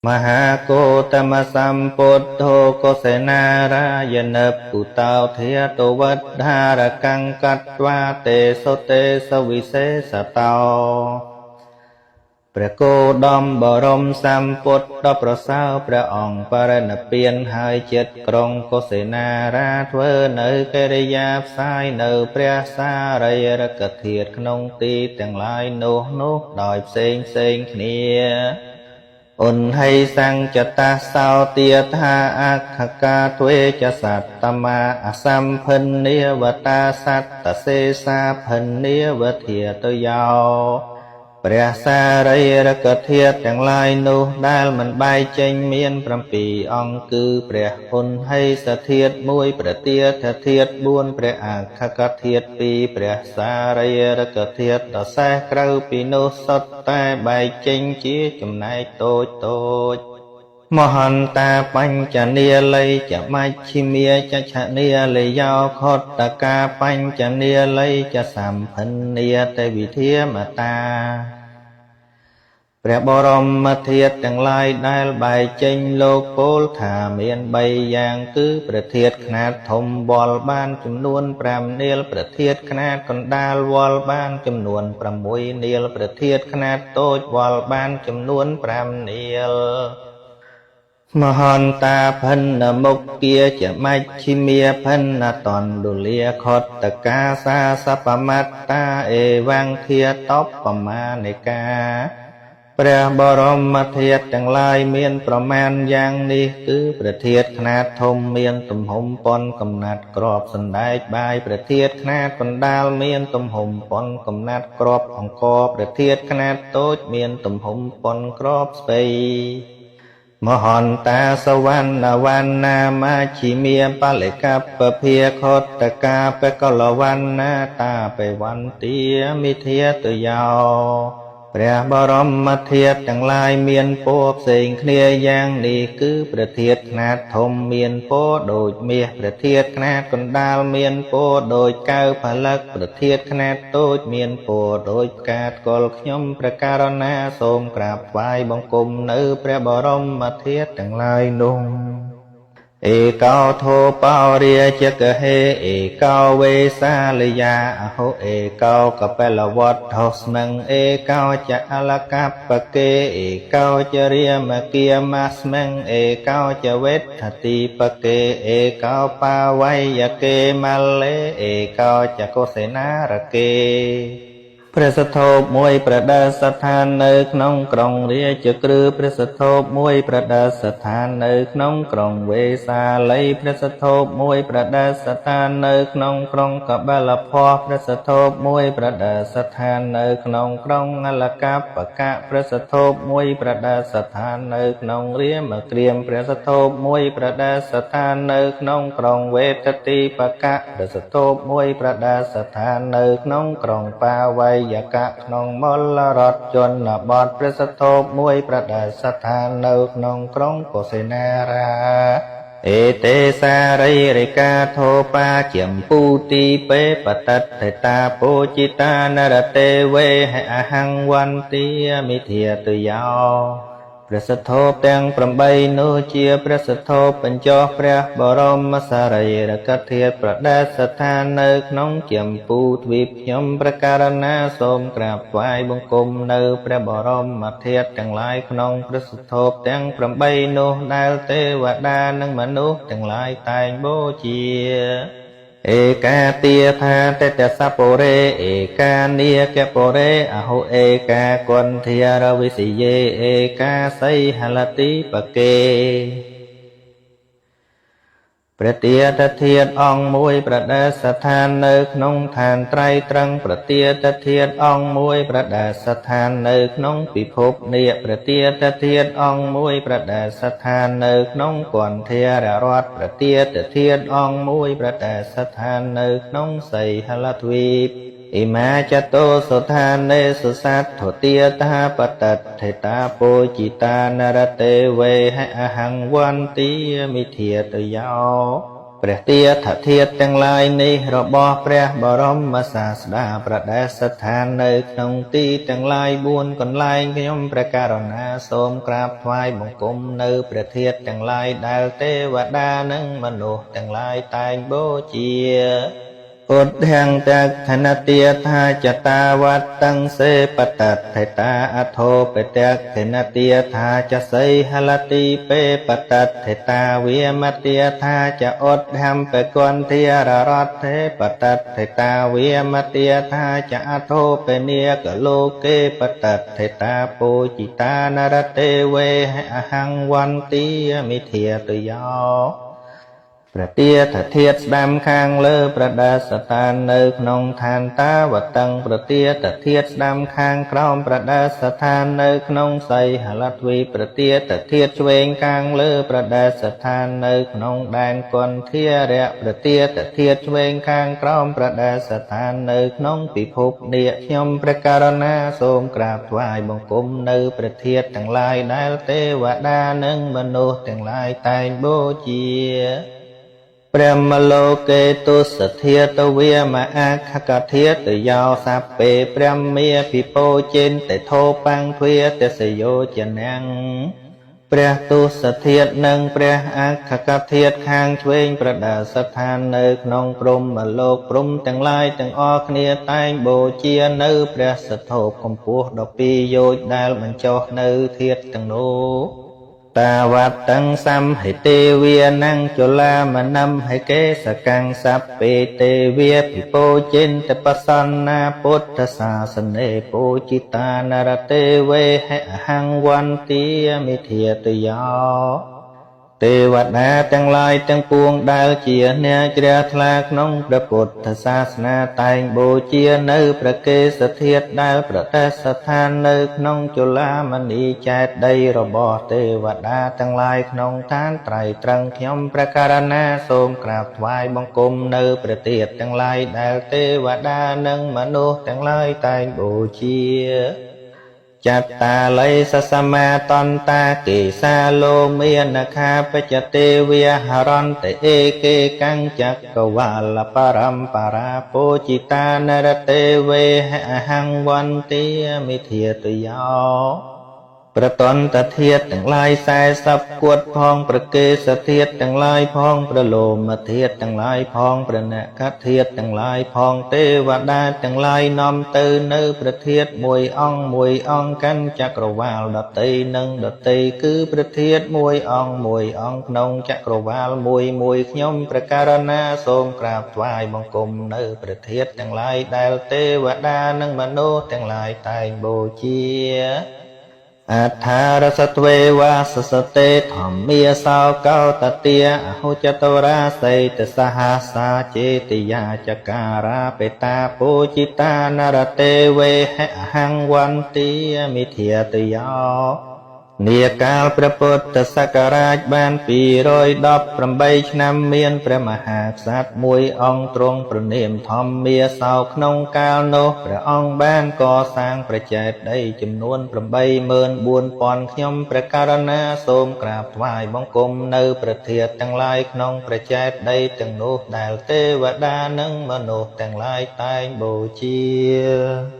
មហាគោតមសម្ពុទ្ធោកុសិនារាយណពុតោធាតវត្ធារកង្កត្វាទេសទេសវិសេសតោព្រះគោដមបរមសម្ពុទ្ធដ៏ប្រសើរព្រះអង្គបរិនិព្វានហើយចិត្តក្រុងកុសិនារាធ្វើនៅកិរិយាផ្សាយនៅព្រះសារីរិកធាតុក្នុងទីទាំងឡាយនោះនោះដោយផ្សេងផ្សេងគ្នា អុនហៃសង្ចតសោទាថាអក្ខកាទ្វេចសត្តមាអសម្ភិន្នាវតាសត្តសេសាភិន្នាវធាតយោព្រះសារីរិកធាតុទាំងឡាយនោះដែលមិនបែកចេញមាន7អង្គគឺព្រះអុនហៃសធាតុ1ព្រះទាធធាតុ4ព្រះអក្ខកធាតុ2ព្រះសារីរិកធាតុដ៏សេះក្រៅពីនោះសុទ្ធតែបែកចេញជាចំណែកតូចតូចមហន្តាបញ្ចនាល័យចមជ្ឈិមាចឆនាលយោខុតកាបញ្ចនាល័យចសម្ភិន្នាតវិធាមតាព្រះបរមធាតុទាំងឡាយដែលបែកចេញលោកពោលថាមាន3យ៉ាងគឺព្រះធាតុខ្នាតធំវល់បានចំនួន5នាលព្រះធាតុខ្នាតកណ្ដាលវល់បានចំនួន6នាលព្រះធាតុខ្នាតតូចវល់បានចំនួន5នាលមហន្តាភិន្នមុគាចមជ្ឈិមាភិន្នតណ្ឌុលាខុតកាសាសពមត្តាអេវង្ធាតបមានិកាព្រះបរមធាតុទាំងឡាយមានប្រមាណយ៉ាងនេះគឺព្រះធាតុខ្នាតធំមានទំហំប៉ុនកំណាត់ក្របសណ្ដែកបាយព្រះធាតុខ្នាតកណ្ដាលមានទំហំប៉ុនកំណាត់ក្របអង្គព្រះធាតុខ្នាតតូចមានទំហំប៉ុនក្របស្ពៃមហន្តាសវណ្ណវណ្ណាមាឈិមាបលិកពភាខុតកាបកលវណ្ណាតាបវន្ទាមិធាតយោព្រះបរមធាតុទាំងឡាយមានពណ៌ផ្សេងគ្នាយ៉ាងនេះគឺព្រះធាតុខ្នាតធំមានពណ៌ដូចមាសព្រះធាតុខ្នាតកណ្ដាលមានពណ៌ដូចកៅផលិកព្រះធាតុខ្នាតតូចមានពណ៌ដូចផ្កាថ្កុលខ្ញុំព្រះករុណាសូមក្រាបថ្វាយបង្គំនៅព្រះបរមធាតុទាំងឡាយនោះអេកោធោបោរាជកហេអេកោវេសាលយាអហោអេកោកបិលវត្ថុស្មឹងអេកោចអលកបកេអេកោចរិមគាមាស្មឹងអេកោចវេដ្ឋតិបកេអេកោបាវយកេមលេអេកោចកុសិនារកេព្រះសថោបមួយប្រដិស្ថាននៅក្នុងក្រុងរាជក្រឹសព្រះសថោបមួយប្រដិស្ថាននៅក្នុងក្រុងវេសាលីព្រះសថោបមួយប្រដិស្ថាននៅក្នុងក្រុងកបិលភស្ព្រះសថោបមួយប្រដិស្ថាននៅក្នុងក្រុងអលកបកៈព្រះសថោបមួយប្រដិស្ថាននៅក្នុងរាមគ្រាមព្រះសថោបមួយប្រដិស្ថាននៅក្នុងក្រុងវេទតិបកៈព្រះសថោបមួយប្រដិស្ថាននៅក្នុងក្រុងបាវ័យកៈក្នុងមលរដ្ឋជនបទព្រះសថោបមួយប្រដិស្ថាននៅក្នុងក្រុងកុសិនារាអេទេសារីរិកាធោបាជាមពូទីពេបតដ្ឋិតាពោជិតានរតេវេហអហង្វន្ទាមិធាតយោព្រះសថោបទាំង8នោះជាព្រះសថោបបញ្ចុះព្រះបរមសារីរិកធាតុប្រដិស្ថាននៅក្នុងជាមពូទ្វីបខ្ញុំព្រះករុណាសូមក្រាបថ្វាយបង្គំនៅព្រះបរមធាតុទាំងឡាយក្នុងព្រះសថោបទាំង8នោះដែលទេវតានិងមនុស្សទាំងឡាយតែងបូជាអេកាទាថាតតសពុរេអេកានាកពុរេអហុអេកាគន្ធារវិសិយេអេកាសីហលតិបកេព្រះទាតធាតុអង្គមួយប្រដិស្ថាននៅក្នុងឋានត្រៃត្រឹងព្រះទាតធាតុអង្គមួយប្រដិស្ថាននៅក្នុងពិភពនាគព្រះទាតធាតុអង្គមួយប្រដិស្ថាននៅក្នុងគន្ធាររដ្ឋព្រះទាតធាតុអង្គមួយប្រដិស្ថាននៅក្នុងសីហលទ្វីបអ៊ីមាចតោសុឋានេសុសត្ថុទាតាបតដ្ឋិតាពោជិតានរតេវេហអហង្វន្ទាមិធាតយោ ព្រះទាថធាតុទាំងឡាយនេះរបស់ព្រះបរមសាស្តាប្រដេស្ថាននៅក្នុងទីទាំងឡាយ4កន្លែងខ្ញុំព្រះករុណាសូមក្រាបថ្វាយបង្គំនៅព្រះធាតុទាំងឡាយដែលទេវតានិងមនុស្សទាំងឡាយតែងបូជា ពុទ្ធាំតខណទាថាចតាវត្តੰសេបតថេតាអធោបតខណទាថាចសីហលតិពេបតថេតាវិមទាថាចអុទ្ធំបកន្ធាររដ្ឋេបតថេតាវិមទាថាចអធោបនេកលោកេបតថេតាពូជិតានរតេវេអហង្វន្តិមិធាតយោ ព្រះទាថធាតស្ដាំខាងលើប្រដាស្ថាននៅក្នុងឋានតាវតੰប្រទាថធាតស្ដាំខាងក្រោមប្រដាស្ថាននៅក្នុងសីហលទ្វីប្រទាថធាតឆ្វេងខាងលើប្រដាស្ថាននៅក្នុងដែនកន្ធារៈប្រទាថធាតឆ្វេងខាងក្រោមប្រដាស្ថាននៅក្នុងពិភពនេះខ្ញុំព្រះករុណាសូមក្រាបថ្វាយបង្គំនៅព្រះធាតុទាំងឡាយដែលទេវតានិងមនុស្សទាំងឡាយតែងបូជា ព្រះមលោកេទុសធាតវាមអាខកធាតយោសពេព្រះមាភិពោចេនតិធោបង្ទ្វាទសយោចនាំងព្រះទុសធាតនិងព្រះអខកធាតខាងឆ្វេងប្រដាស្ថាននៅក្នុងព្រហ្មលោកព្រហ្មទាំងឡាយទាំងអស់គ្នាតែងបូជានៅព្រះសថោកម្ពស់12យោជន៍ដែលបញ្ចុះនៅធាតទាំងនោះ តាវត្តੰសម្ហិទេវានੰចលាមនំហិកេសកੰសពេទេវាភិពោចិនតបសន្នាពុទ្ធសាសនេពូជិតានរតេវេហិអហង្វន្តិមិធាតយោ ទេវតាទាំងឡាយទាំងពួងដែលជាអ្នកជ្រះថ្លាក្នុងព្រះពុទ្ធសាសនាតែងបូជានៅព្រះកេសធាតុដែលប្រតិស្ថាននៅក្នុងជលាមនីចេតិយរបស់ទេវតាទាំងឡាយក្នុងឋានត្រៃត្រឹងខ្ញុំព្រះករុណាសូមក្រាបថ្វាយបង្គំនៅព្រះធាតុទាំងឡាយដែលទេវតានិងមនុស្សទាំងឡាយតែងបូជា ចត្តាល័យសសមាតន្តាកេសាលោមានខាបច្ចទេវិហរន្តិអេកេកੰចក្កវាលបរំបារាពូជិតានរតេវេហអហង្វន្តិមិធាតយោ ប្រតន្តធាតុទាំងឡាយ40គួតផងប្រកេសធាតុទាំងឡាយផងប្រលោមធាតុទាំងឡាយផងប្រណកធាតុទាំងឡាយផងទេវតាទាំងឡាយនាំទៅនៅព្រះធាតុមួយអង្គមួយអង្គកាន់ចក្រវាលដតីនិងដតីគឺព្រះធាតុមួយអង្គមួយអង្គក្នុងចក្រវាលមួយមួយខ្ញុំព្រះករុណាសូមក្រាបថ្វាយបង្គំនៅព្រះធាតុទាំងឡាយដែលទេវតានិងមនុស្សទាំងឡាយតែងបូជា អដ្ឋារសទ្វេវាសសតេធម្មាសោកោតទាអហុចតរាសីតសហសាចេតិយាចការាបេតាពូជិតានរតេវេហិអហង្វន្តិមិធាតយោ នាកាលព្រះពុទ្ធសករាជបាន218ឆ្នាំមានព្រះមហាក្សត្រមួយអង្គទ្រង់ព្រះនាមធម្មាសោក្នុងកាលនោះព្រះអង្គបានកសាងព្រះចេតិយចំនួន84000ខ្ញុំព្រះករុណាសូមក្រាបថ្វាយបង្គំនៅព្រះធាតុទាំងឡាយក្នុងព្រះចេតិយទាំងនោះដែលទេវតានិងមនុស្សទាំងឡាយតែងបូជា